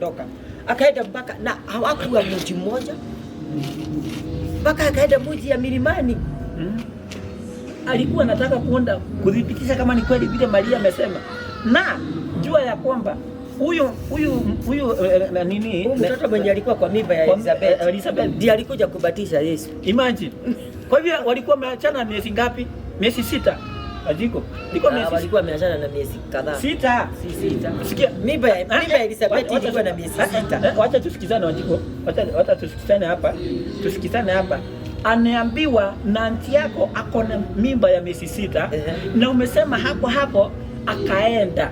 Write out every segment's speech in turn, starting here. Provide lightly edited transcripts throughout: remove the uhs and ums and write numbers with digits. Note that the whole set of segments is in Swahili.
aliondoka akaenda mpaka, na hawakuwa mji mmoja, mpaka akaenda mji ya milimani. Alikuwa anataka kuenda kuthibitisha kama ni kweli vile Maria amesema, na jua ya kwamba huyu nini, Huyu mtoto mwenye alikuwa kwa mimba ya Elizabeth Elizabeth. Ndiye alikuja kubatisha Yesu. Imagine. Kwa hivyo walikuwa wameachana miezi ngapi? Miezi 6. Ajiko. Ilikuwa Ah, miezi walikuwa wameachana na miezi kadhaa. 6. Si 6. Sikia. Mimba ya Elizabeth ilikuwa na miezi 6. Wacha tusikizane, Wanjiko. Wacha tusikizane hapa. Tusikizane hapa. Anaambiwa na anti yako ako na mimba ya miezi 6 na umesema hapo hapo akaenda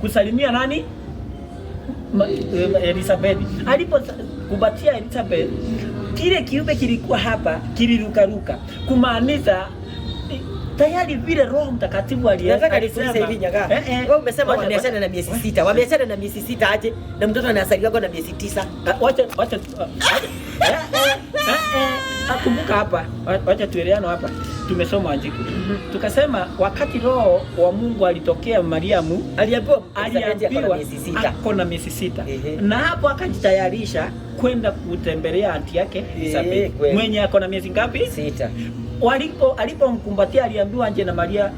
kusalimia nani? Elizabeth. Alipo kubatia Elizabeth, kile kiumbe kilikuwa hapa kilirukaruka, kumaanisha tayari vile Roho Mtakatifu Nataka nikuulize alisema. hivi, Nyaga. Eh. Wewe umesema wameachana na miezi 6. Wameachana na miezi 6 aje? Na mtoto anasaliwa na miezi 9. Ah, wacha wacha kumbuka hapa, wacha tueleane hapa. Tumesoma, Wanjiku, tukasema wakati Roho wa Mungu alitokea Mariamu, Aliambiwa Elizabeth ako na aliambiwa miezi 6. ako na miezi 6 na hapo akajitayarisha kwenda kutembelea anti yake Elizabeth mwenye ako na miezi ngapi? 6. Alipomkumbatia aliambiwa nje na Maria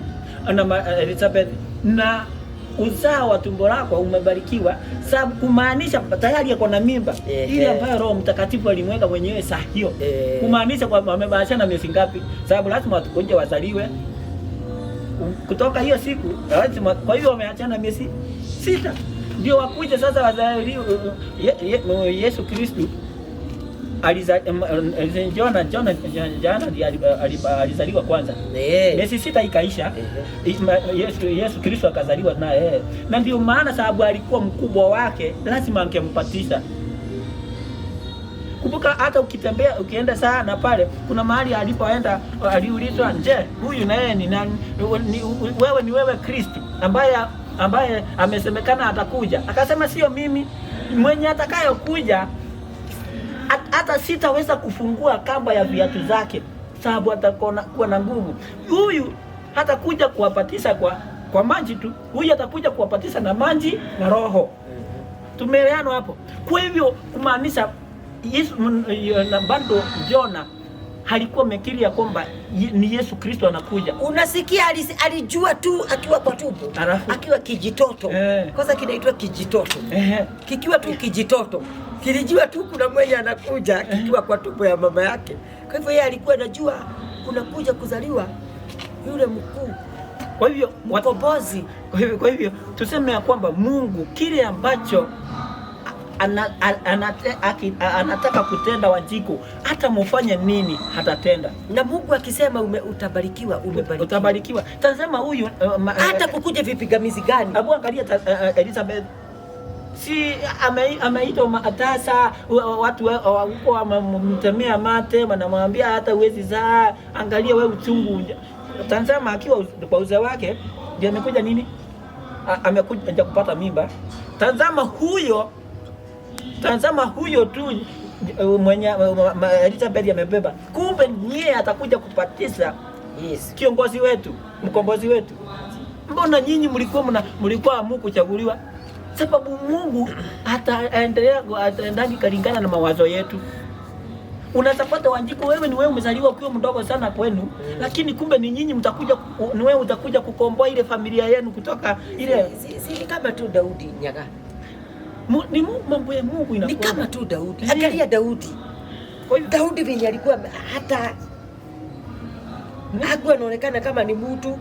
na Elizabeth, na uzao wa tumbo lako umebarikiwa, sababu kumaanisha tayari ako na mimba ile ambayo Roho Mtakatifu alimweka mwenyewe saa hiyo, kumaanisha kwamba wamebaashana miezi ngapi? Sababu lazima watu wazaliwe kutoka hiyo siku lazima. Kwa hiyo wameachana miezi 6 ndio wakuje sasa wazaliwe. Yesu Kristu Jona ndiye alizaliwa kwanza. Miezi 6 ikaisha, Yesu Kristo akazaliwa naye, na ndio maana sababu alikuwa mkubwa wake, lazima angempatisha. Kumbuka hata ukitembea ukienda sana pale, kuna mahali alipoenda aliulizwa, je, huyu naye ni nani? Wewe ni wewe Kristo ambaye amesemekana atakuja? Akasema sio mimi, mwenye atakayokuja hata sitaweza kufungua kamba ya viatu zake, sababu atakuwa kuwa na nguvu. Huyu hatakuja kuwapatisa kwa maji tu, huyu atakuja kuwapatisa na maji na Roho. Tumeelewana hapo? Kwa hivyo kumaanisha Yesu na bado Jona alikuwa amekiri ya kwamba ni Yesu Kristo anakuja. Unasikia, alijua tu akiwa kwa tumbo, Alafu? Akiwa kijitoto. Kwanza kinaitwa kijitoto. Kikiwa tu kijitoto, kilijua tu kuna mwenye anakuja kikiwa kwa tumbo ya mama yake. Kwa hivyo yeye alikuwa anajua kuna kuja kuzaliwa yule mkuu, Kwa hivyo mkombozi. Kwa hivyo tuseme ya kwamba Mungu kile ambacho anataka kutenda, Wanjiku, hata mufanye nini hatatenda. Na Mungu akisema utabarikiwa, umebarikiwa. Utabarikiwa. Tazama huyu Hata kukuja vipigamizi gani. Abu angalia Elizabeth, si ameitwa tasa, watu huko wamemtemea mate, wanamwambia hata huwezi zaa, angalia wewe uchungu. Tazama akiwa kwa uzee wake ndiye amekuja nini? Amekuja kupata mimba. Tazama huyo tu mwenye Elizabeth amebeba, kumbe nyie atakuja kupatisa kiongozi wetu, mkombozi wetu. Mbona nyinyi mlikuwa hamukuchaguliwa? Sababu Mungu ataendelea ataendagi kulingana na mawazo yetu. Unaweza Wanjiku, wewe ni wewe umezaliwa ukiwa mdogo sana kwenu, lakini kumbe ni nyinyi mtakuja, ni wewe utakuja kukomboa ile familia yenu kutoka ile Si ni kama tu Daudi, Nyaga. Ni mambo ya Mungu Ni inakuwa. kama tu Daudi. Angalia Daudi. Kwa hivyo Daudi venye alikuwa, hata hakuwa anaonekana kama ni mtu.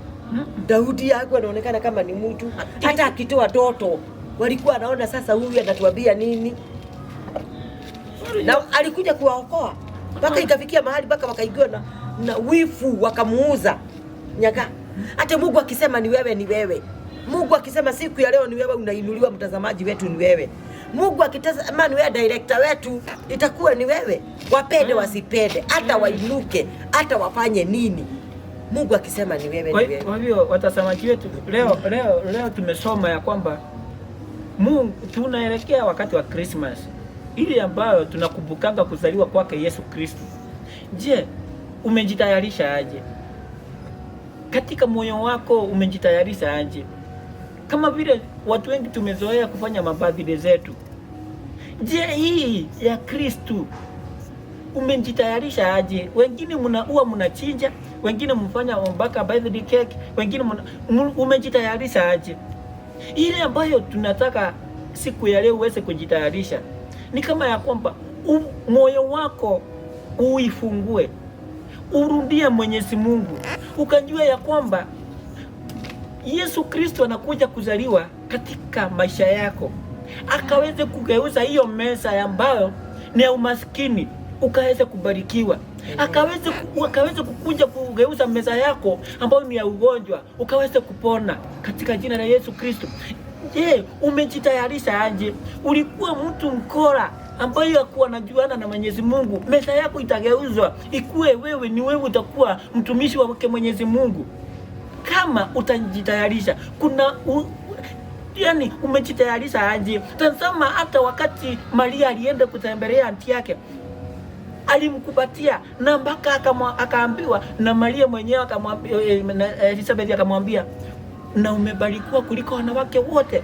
Daudi hakuwa anaonekana kama ni mtu. Hata akitoa ndoto walikuwa anaona sasa huyu anatuambia nini, na alikuja kuwaokoa mpaka ikafikia mahali mpaka wakaingiwa na wivu wakamuuza, Nyaga. Hata Mungu akisema ni wewe, ni wewe. Mungu akisema siku ya leo ni wewe unainuliwa, mtazamaji wetu, ni wewe. Mungu akitazama ni wewe director wetu, itakuwa ni wewe. Wapende wasipende, hata wainuke, hata wafanye nini, Mungu akisema ni wewe, ni wewe. Kwa hivyo watazamaji wetu, leo tumesoma ya kwamba Mungu, tunaelekea wakati wa Christmas ile ambayo tunakumbukanga kuzaliwa kwake Yesu Kristo. Je, umejitayarisha aje? Katika moyo wako umejitayarisha aje? Kama vile watu wengi tumezoea kufanya mabirthday zetu. Je, hii ya Kristu umejitayarisha aje? Wengine mnaua mnachinja, wengine mfanya mpaka birthday cake, wengine umejitayarisha aje? Ile ambayo tunataka siku ya leo uweze kujitayarisha ni kama ya kwamba moyo wako uifungue, urudie Mwenyezi Mungu, ukajua ya kwamba Yesu Kristo anakuja kuzaliwa katika maisha yako, akaweze kugeuza hiyo meza ambayo ni ya umaskini ukaweze kubarikiwa, akaweze kukuja kugeuza meza yako ambayo ni ya ugonjwa ukaweze kupona katika jina la Yesu Kristo. Je, umejitayarisha aje? Ulikuwa mtu mkora ambayo hakuwa anajuana na Mwenyezi Mungu, meza yako itageuzwa ikuwe wewe ni wewe, utakuwa mtumishi wake Mwenyezi Mungu kama utajitayarisha. Kuna yani umejitayarisha aje? Tazama, hata wakati Maria alienda kutembelea anti yake alimkubatia na mpaka akaambiwa na Maria mwenyewe akamwambia, Elizabeth akamwambia, na umebarikiwa kuliko wanawake wote.